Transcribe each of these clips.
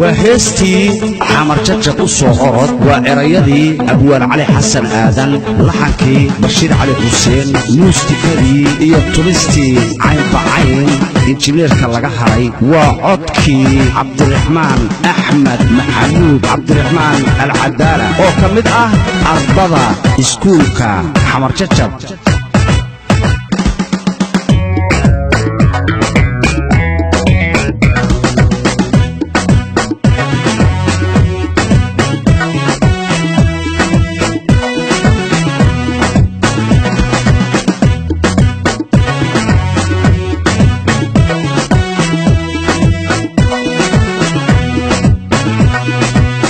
Waa heestii Xamar Jajab u soo orod. Waa erayadii Abwaan Cali Xasan Aadan, laxankii Bashiir Cali Xuseen, muustikadii iyo tubistii Caynbacayn, injineerka laga haray. Waa codkii Cabdiraxmaan Axmed Maxamuud, Cabdiraxmaan Alcadaala, oo ka mid ah ardada iskuulka Xamar Jajab.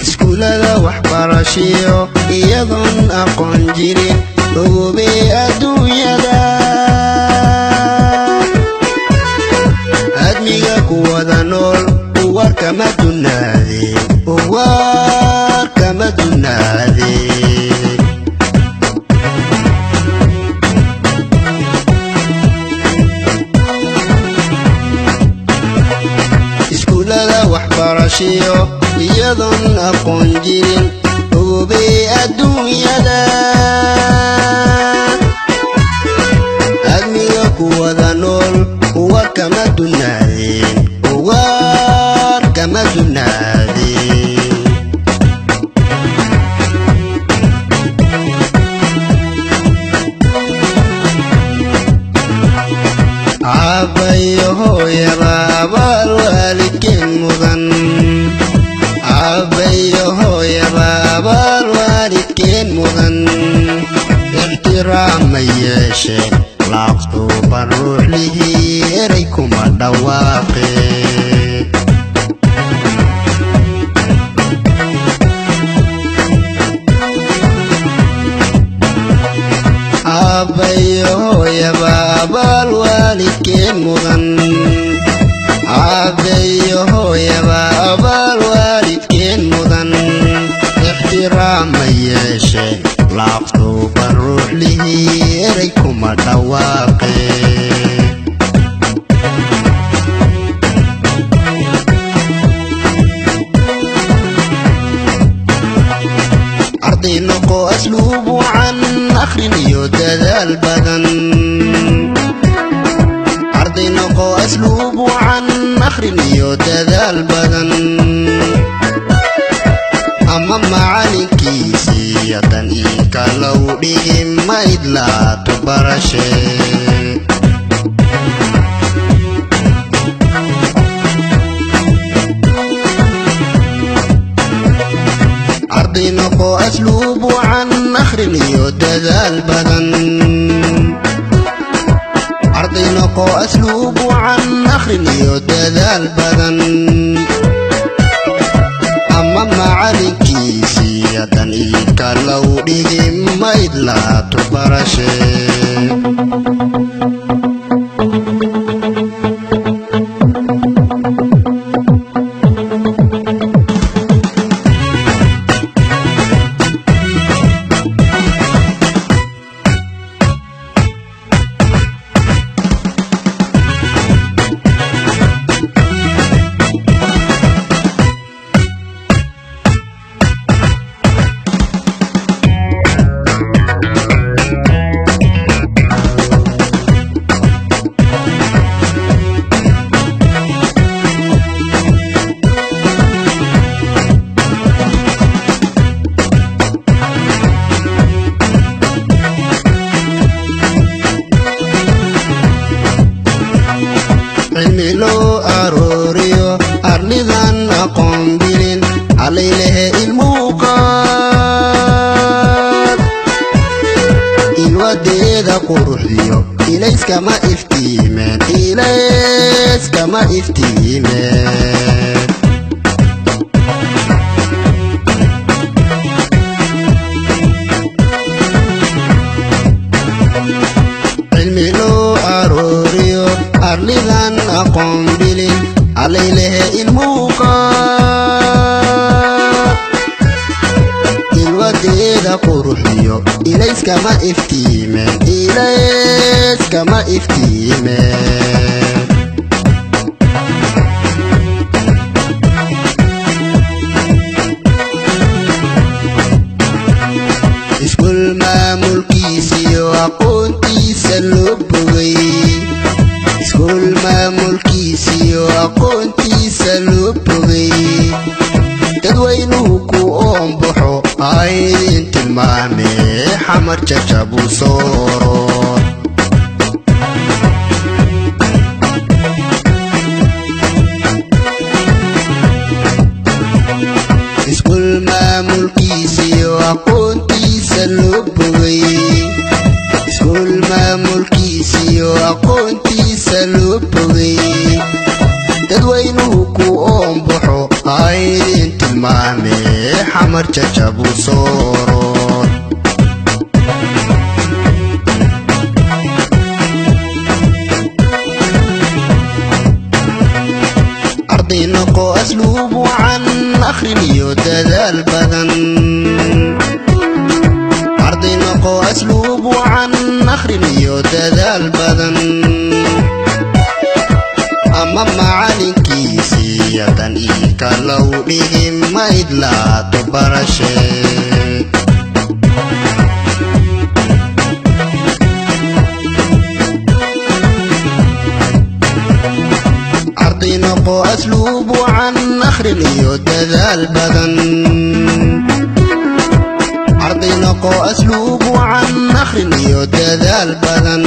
Iskuulada waxbarashiyo iyadoon aqoon jirin, ogobey adduunyada admiga kuwada nool. Uwarkama dunaade, uwarkama dunaade. Iskuulada waxbarashiyo iyadoon aqoon jirin, ogobey adduunyada admiga kuwada nool. Uwarkama dunaadeen, uwarkama dunaadeen. Aabbayo hooyaba abaal waalidkeen mudan, aabbayo hooyaba abaal waalidkeen mudan. Ixtiraama yeesheen laaqtuuban ruuxlihii, eray kuma dhawaaqe. Aabbayo hooyaba abaal waalidkeen mudan, aabbayo hooyaba abaal waalidkeen mudan. Ixtiraama yeesheen laaqtuuban ruuxlihii, eray kuma dhawaaqe. Arday noqo asluub wacan, akhrin iyo dadaal badan. Arday noqo asluub wacan, akhrin iyo dadaal badan. Ama macalinkiisii haddan iinka low dhigin, ma idlaato barashe. Arday noqo asluub wacan, akhrin iyo dadaal badan. Arday noqo asluub wacan, akhrin iyo dadaal badan. Ama macalinkiisii haddan iinka low dhigin, ma idlaato barashe. Cilmi loo arooriyo arlidan aqoon bilin, allaylehe ilmuuqaad ilwadeeda quruxdiyo ilayskama iftiimeen, ilayskama iftiimeen. Cilmi loo arooriyo arlidan aqoon bilin, allaylehe ilmuuqaad ilwadeeda quruxdiyo ilayskama iftiimeen, ilayskama iftiimeen. Aqoontiisa loo bogay, iskuul maamulkiisiyo aqoontiisa loo bogay, dadweynuhu ku oonbaxo aydin tilmaame Xamar Jajabu sooro. Iskuul maamulkiisiyo aqoontiisa loo bogay, iskuul maamulkiisiyo aqoontiisa loo bogay, dadweynuhu ku oonbaxo aydin tilmaame Xamar Jajabu sooro. Arday noqo asluub wacan, akhrin iyo dadaal badan. Arday noqo asluub wacan, akhrin iyo dadaal badan, ama macalinkiisii hadan ii kalow dhigin ma idlaato barashe. Arday noqo asluub wacan, akhrin iyo dadaal badan. Arday noqo asluub wacan, akhrin iyo dadaal badan,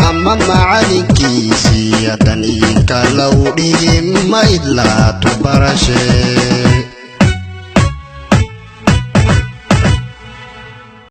ama macalinkiisii hadan ii kalow dhigin ma idlaato barashe.